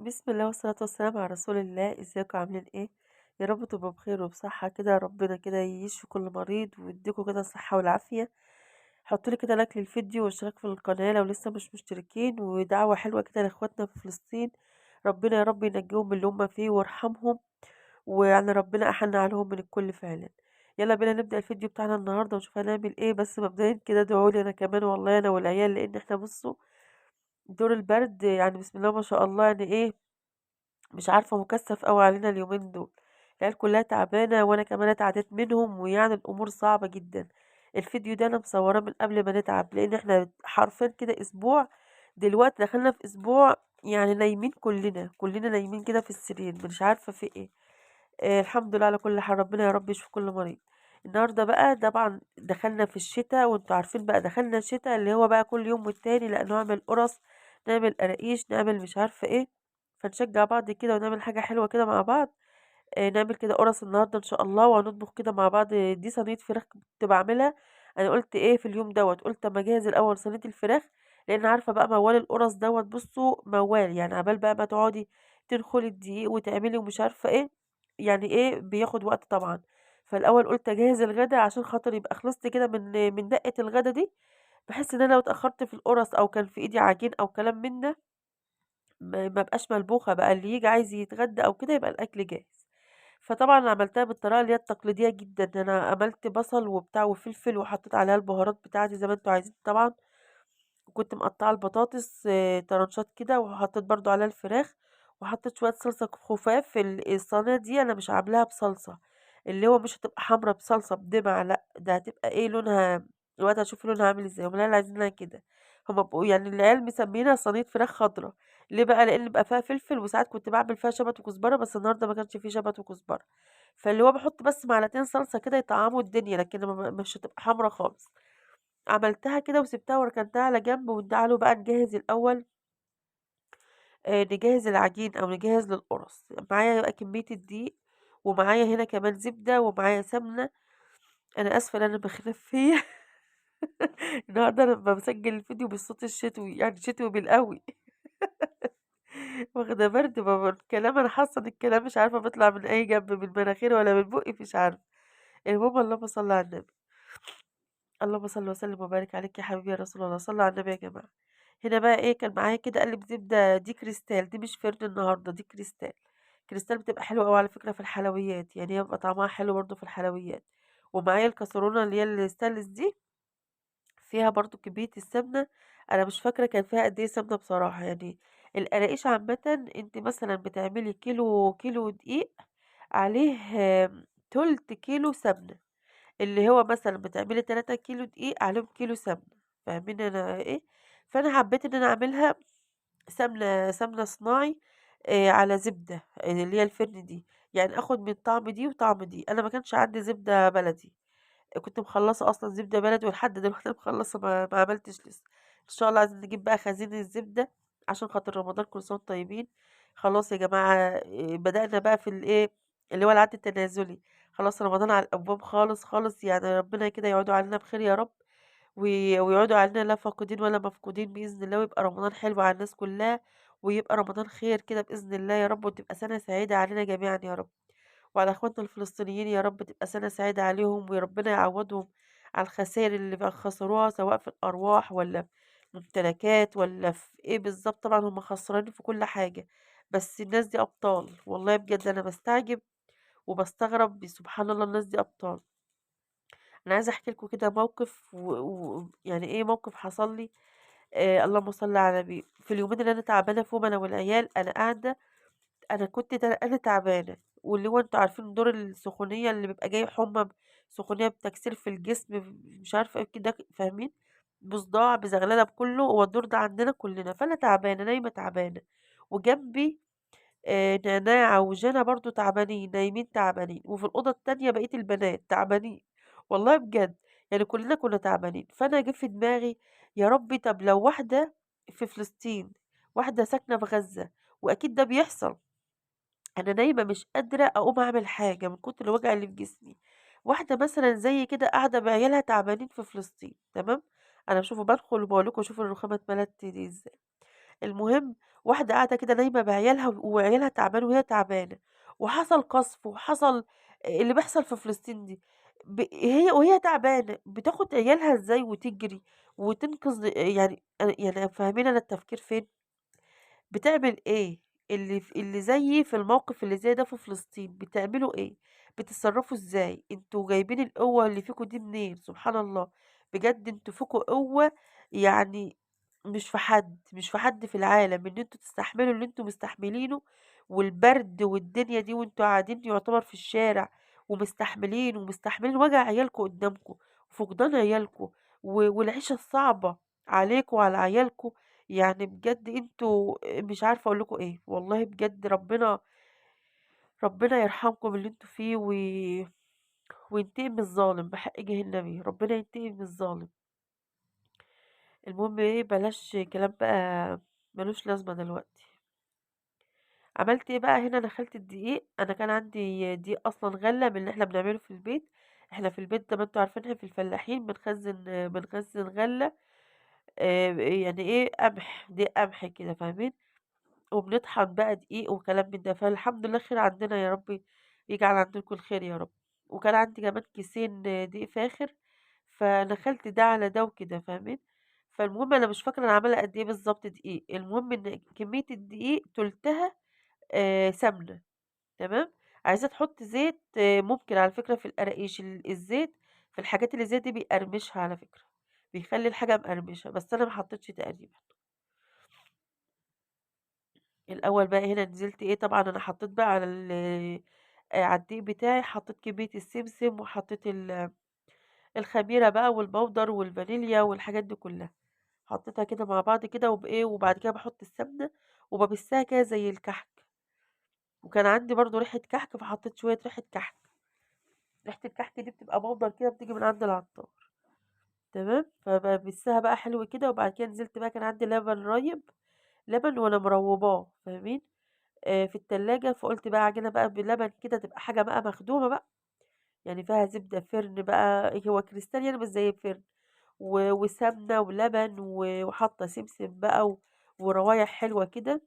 بسم الله والصلاة والسلام على رسول الله. ازيكم عاملين ايه؟ يا رب تبقوا بخير وبصحة كده. ربنا كده يشفي كل مريض ويديكوا كده الصحة والعافية. حطوا لي كده like للفيديو واشتراك في القناة لو لسه مش مشتركين، ودعوة حلوة كده لاخواتنا في فلسطين. ربنا يا رب ينجيهم من اللي هم فيه ويرحمهم، ويعني ربنا أحن عليهم من الكل فعلا. يلا بينا نبدأ الفيديو بتاعنا النهاردة ونشوف هنعمل ايه. بس مبدئيا كده ادعوا لي انا كمان والله، انا والعيال، لان احنا بصوا دور البرد يعني بسم الله ما شاء الله، يعني ايه مش عارفة، مكثف قوي علينا اليومين دول. العيال كلها تعبانة وانا كمان اتعديت منهم، ويعني الامور صعبة جدا. الفيديو ده انا مصوراه من قبل ما نتعب، لان احنا حرفيا كده اسبوع دلوقتي، دخلنا في اسبوع يعني نايمين كلنا، كلنا نايمين كده في السرير، مش عارفة في ايه. الحمد لله على كل حال، ربنا يا رب يشفي كل مريض. النهارده بقى طبعا دخلنا في الشتاء، وانتوا عارفين بقى دخلنا الشتاء اللي هو بقى كل يوم والتاني لا نعمل قرص، نعمل قراقيش، نعمل مش عارفه ايه. فنشجع بعض كده ونعمل حاجة حلوة كده مع بعض. نعمل كده قرص النهارده ان شاء الله، وهنطبخ كده مع بعض. دي صينية فراخ كنت بعملها انا، قلت ايه في اليوم دوت، قلت اما اجهز الاول صينية الفراخ، لان عارفه بقى موال القرص دوت، بصوا موال يعني عبال بقى ما تقعدي تنخلي الدقيق وتعملي ومش عارفه ايه، يعني ايه بياخد وقت طبعا. فالاول قلت اجهز الغدا عشان خاطر يبقى خلصت كده من دقه الغدا دي، بحس ان انا لو اتاخرت في القرص او كان في ايدي عجين او كلام من ده ما بقاش ملبوخه بقى، اللي يجي عايز يتغدى او كده يبقى الاكل جاهز. فطبعا عملتها بالطريقة اللي هي التقليدية جدا، انا عملت بصل وبتاع وفلفل وحطيت عليها البهارات بتاعتي زي ما انتوا عايزين طبعا، وكنت مقطعه البطاطس طرنشات كده، وحطيت برضو عليها الفراخ، وحطيت شوية صلصه خفاف. الصينية دي انا مش عاملاها بصلصه، اللي هو مش هتبقى حمرا بصلصه بدمع، لا ده هتبقى ايه لونها دلوقتي هشوف لونها عامل ازاي. هم العيال عايزينها كده، هما بقوا يعني العيال مسمينها صينية فراخ خضرا. ليه بقى؟ لان بقى فيها فلفل، وساعات كنت بعمل فيها شبت وكزبره، بس النهارده ما كانش فيه شبت وكزبره، فاللي هو بحط بس معلقتين صلصه كده يطعموا الدنيا، لكن مش هتبقى حمرا خالص. عملتها كده وسبتها وركنتها على جنب، وتعالوا بقى نجهز الاول، نجهز العجين او نجهز للقرص. معايا بقى كمية الدقيق، ومعايا هنا كمان زبدة، ومعايا سمنه. انا اسفه ان انا بخلاف فيا النهارده، انا بسجل الفيديو بالصوت الشتوي، يعني شتوي بالقوي واخده برد بابا. الكلام انا حاسه ان الكلام مش عارفه بيطلع من اي جنب، من مناخيري ولا من بقي مش عارفه. المهم اللهم صل على النبي، اللهم صل وسلم وبارك عليك يا حبيبي يا رسول الله، صلوا على النبي يا جماعة. هنا بقى ايه، كان معايا كده قلب زبدة، دي كريستال، دي مش فرن النهارده، دي كريستال. كريستال بتبقى حلوة قوي على فكرة في الحلويات، يعني هي بيبقى طعمها حلو برضو في الحلويات. ومعايا الكسرونه اللي هي الستانلس دي، فيها برضو كمية السمنة، انا مش فاكره كان فيها قد ايه سمنه بصراحة. يعني القراقيش عامة انت مثلا بتعملي كيلو دقيق عليه تلت كيلو سمنه، اللي هو مثلا بتعملي 3 كيلو دقيق عليهم كيلو سمنه، فاهمين انا ايه؟ فانا حبيت ان انا اعملها سمنه صناعي على زبدة اللي هي الفرن دي، يعني اخد من طعم دي وطعم دي. انا ما كانش عندي زبدة بلدي، كنت مخلصة اصلا زبدة بلدي، ولحد دلوقتي مخلصة، ما عملتش لسه. ان شاء الله عايزين نجيب بقى خزين الزبدة عشان خاطر رمضان. كل سنة وانتم طيبين. خلاص يا جماعة، بدأنا بقى في الايه اللي هو العد التنازلي، خلاص رمضان على الابواب خالص خالص، يعني ربنا كده يعودوا علينا بخير يا رب، ويعودوا علينا لا فاقدين ولا مفقودين باذن الله، ويبقى رمضان حلو على الناس كلها، ويبقى رمضان خير كده باذن الله يا رب، وتبقى سنة سعيدة علينا جميعا يا رب، وعلى اخواتنا الفلسطينيين يا رب تبقى سنة سعيدة عليهم، وربنا يعوضهم على الخسائر اللي بقى خسروها، سواء في الارواح ولا في ممتلكات ولا في ايه بالظبط. طبعا هم خسرانين في كل حاجة، بس الناس دي ابطال والله بجد. انا بستعجب وبستغرب، سبحان الله الناس دي ابطال. انا عايزه احكي لكم كده موقف يعني ايه موقف حصل لي. اللهم صل على النبي. في اليومين اللي انا تعبانة فيهم انا والعيال، انا قاعدة، انا كنت انا تعبانة، واللي هو انتوا عارفين دور السخونيه اللي بيبقى جاي حمى سخونيه بتكسير في الجسم مش عارفه ايه كده، فاهمين، بصداع بزغلله بكله، هو الدور ده عندنا كلنا. فانا تعبانة نايمة تعبانة، وجنبي نعناع وجنى برضو تعبانين نايمين تعبانين، وفي الأوضة التانية بقية البنات تعبانين والله بجد، يعني كلنا كنا تعبانين. فأنا جه في دماغي يا ربي، طب لو واحدة في فلسطين، واحدة ساكنة في غزة، وأكيد ده بيحصل، أنا نايمة مش قادرة أقوم أعمل حاجة من كتر الوجع اللي في جسمي، واحدة مثلا زي كده قاعدة بعيالها تعبانين في فلسطين، تمام. أنا بشوفه بدخل وبقول لكم شوفوا الرخامة اتملت دي ازاي. المهم واحدة قاعدة كده نايمة بعيالها وعيالها تعبان وهي تعبانة، وحصل قصف وحصل اللي بيحصل في فلسطين دي، هي وهي تعبانة بتاخد عيالها إزاي وتجري وتنقذ، يعني يعني فاهمين أنا التفكير فين؟ بتعمل إيه؟ اللي زيي في الموقف اللي زي ده في فلسطين بتعملوا إيه؟ بتتصرفوا إزاي؟ أنتوا جايبين القوة اللي فيكم دي منين؟ سبحان الله، بجد أنتوا فيكم قوة يعني مش في حد، مش في حد في العالم، إن أنتوا تستحملوا اللي أنتوا مستحملينه، والبرد والدنيا دي وأنتوا قاعدين يعتبر في الشارع ومستحملين، ومستحملين وجع عيالكم قدامكم وفقدان عيالكم والعيشة الصعبة عليكم وعلى عيالكم. يعني بجد انتوا مش عارفة اقول لكم ايه، والله بجد ربنا يرحمكم اللي انتوا فيه وينتقم من الظالم بحق جه النبي، ربنا ينتقم من الظالم. المهم ايه، بلاش كلام بقى ملوش لازمة دلوقتي. عملت ايه بقى هنا؟ دخلت الدقيق، انا كان عندي دقيق اصلا غلة من اللي احنا بنعمله في البيت. احنا في البيت زي ما انتوا عارفين احنا في الفلاحين بنخزن غلة، يعني ايه، قمح، دي قمح كده فاهمين، وبنطحن بقى دقيق وكلام من ده. فالحمد لله خير عندنا، يا رب يجعل عندكم الخير يا رب. وكان عندي كمان كيسين دقيق فاخر، فنخلت ده على ده وكده فاهمين. فالمهم انا مش فاكره انا عامله قد ايه بالظبط دقيق، المهم ان كميه الدقيق تلتها سمنه، تمام. عايزه تحط زيت، ممكن على فكره في القراقيش الزيت في الحاجات اللي زي دي بيقرمشها على فكره، بيخلي الحاجه مقرمشه، بس انا ما حطيتش تقريبا. الاول بقى هنا نزلت ايه، طبعا انا حطيت بقى على على الدقيق بتاعي، حطيت كميه السمسم وحطيت الخميره بقى والبودر والفانيليا والحاجات دي كلها، حطيتها كده مع بعض كده وبايه. وبعد كده بحط السمنه وببسها كده زي الكحك، وكان عندي برضو ريحه كحك فحطيت شويه ريحه كحك. ريحه الكحك دي بتبقى بودر كده بتيجي من عند العطار، تمام. فببسها بقى حلو كده. وبعد كده نزلت بقى، كان عندي لبن رايب، لبن وانا مروباه فاهمين، في التلاجة، فقلت بقى عجينة بقى بلبن كده تبقى حاجة بقى مخدومة بقى، يعني فيها زبدة فرن بقى، هو كريستال يعني بس زي فرن، وسمنة ولبن وحاطة سمسم بقى وروايح حلوة كده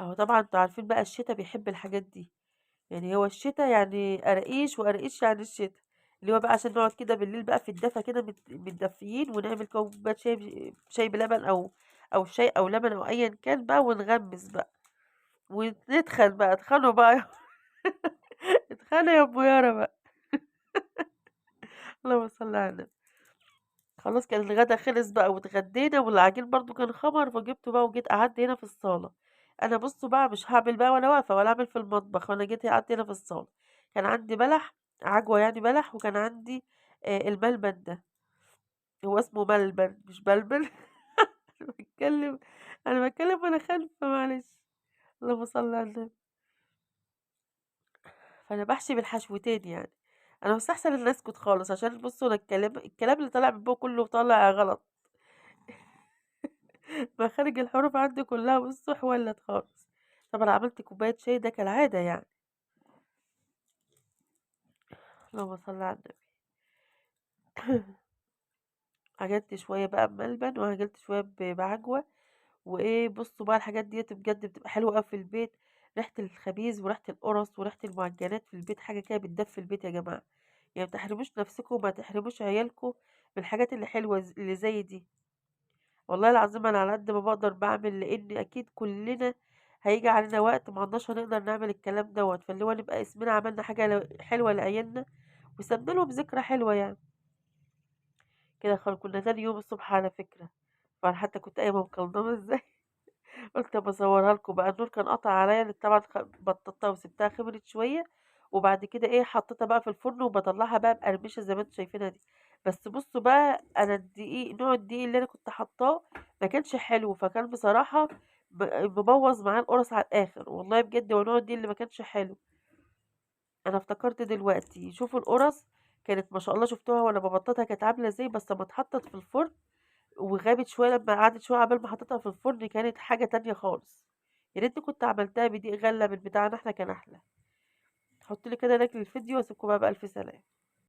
اهو. طبعا انتوا عارفين بقى الشتا بيحب الحاجات دي، يعني هو الشتا يعني قراقيش، وقراقيش يعني الشتا، اللي هو بقى عشان نقعد كده بالليل بقى في الدفا كده متدفيين، ونعمل كوبايه شاي بلبن او شاي او لبن او ايا كان بقى، ونغمس بقى وندخل بقى، ادخلوا بقى ادخلوا يا ابو يارا بقى. اللهم صل على النبي. خلاص كان الغدا خلص بقى واتغدينا، والعجين برضو كان خمر، فجبته بقى وجيت قعدت هنا في الصالة. انا بصوا بقى مش هعمل بقى وانا واقفة ولا اعمل في المطبخ، وانا جيت قعدت هنا في الصالة. كان عندي بلح عجوة يعني بلح، وكان عندي الملبن ده، هو اسمه ملبن مش بلبن. انا بتكلم وانا خايفة معلش، اللهم صل على النبي. فانا بحشي بالحشوتين يعني، انا مستحسن ان اسكت خالص عشان بصوا انا الكلام اللي طالع من بوق كله طالع غلط، مخارج الحروف عندي كلها بصوا حولت خالص. طبعا عملت كوبايه شاي ده كالعاده يعني، اللهم صل على النبي. عجنت شويه بقى بملبن، وعجنت شويه بعجوه، وايه بصوا بقى الحاجات ديت بجد بتبقى حلوه قوي في البيت، ريحه الخبيز وريحه القرص وريحه المعجنات في البيت حاجه كده بتدفي البيت يا جماعه. يعني ما تحرموش نفسكم وما تحرموش عيالكم من الحاجات اللي حلوه اللي زي دي. والله العظيم انا على قد ما بقدر بعمل، لان اكيد كلنا هيجي علينا وقت ما عندناش هنقدر نعمل الكلام دوت، فاللي هو نبقى اسمنا عملنا حاجه حلوه لعيالنا وسبنا لهم ذكرى حلوه يعني كده. كنا تاني يوم الصبح على فكره، فانا حتى كنت قايمه مكلضمه ازاي، قلت اما اصورها لكم بقى. النور كان قطع عليا، لأن طبعا بططتها وسبتها خمرت شويه، وبعد كده ايه حطيتها بقى في الفرن وبطلعها بقى مقرمشه زي ما انتم شايفينها دي. بس بصوا بقى انا الدقيق، نوع الدقيق اللي انا كنت حطاه ما كانش حلو، فكان بصراحه مبوظ معاه القرص على الاخر والله بجد. هو نوع الدقيق اللي ما كانش حلو، انا افتكرت دلوقتي. شوفوا القرص كانت ما شاء الله، شفتوها وانا ببططها كانت عامله ازاي، بس لما اتحطت في الفرن وغابت شويه، لما قعدت شويه عبال ما حطيتها في الفرن كانت حاجه تانية خالص. يا ريتني كنت عملتها بدقيق غله من بتاعنا احنا، كان احلى. حطوا لي كده لايك للفيديو، واسيبكم بقى بألف سلامه.